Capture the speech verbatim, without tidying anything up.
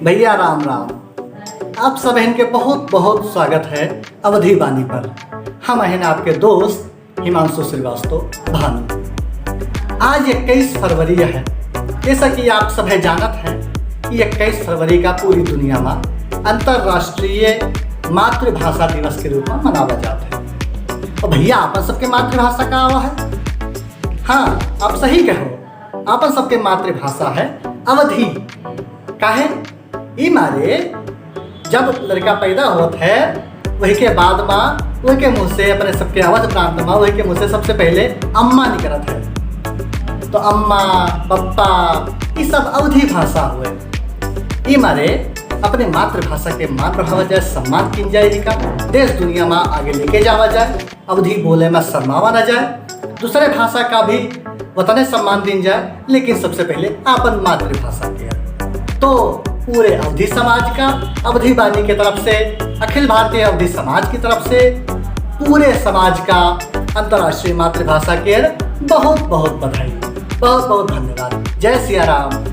भैया राम राम, आप सबहिन के बहुत बहुत स्वागत है अवधी बानी पर। हम हैं आपके दोस्त हिमांशु श्रीवास्तव भानु। आज इक्कीस फरवरी है, जैसा कि आप सभे जानत हैं कि इक्कीस फरवरी का पूरी दुनिया में अंतर्राष्ट्रीय मातृभाषा दिवस के रूप में मनावा जात है। और भैया, आपन सबके मातृभाषा का आवा है? हाँ, आप सही कहो, आपन सबके मातृभाषा है अवधी। काहे? ई मारे जब लड़का पैदा होत है, वही के बाद माँ, वही के मुँह से, अपने सबके अवध प्रांत माँ, वही के मुँह से सबसे पहले अम्मा निकलत है। तो अम्मा, पप्पा, ई सब अवधी भाषा हुए। ई मारे अपने मातृभाषा के मान बढ़ावा जाए, सम्मान कीन जाए, इनका देश दुनिया में आगे लेके जावा जाए। अवधी बोले में शर्मावा ना जाए, दूसरे भाषा का भी वतने सम्मान दीन जाए, लेकिन सबसे पहले आपन मातृभाषा के। तो पूरे अवधी समाज का, अवधी बानी के तरफ से, अखिल भारतीय अवधी समाज की तरफ से पूरे समाज का अंतर्राष्ट्रीय मातृभाषा के बहुत बहुत बधाई, बहुत बहुत धन्यवाद। जय सिया राम,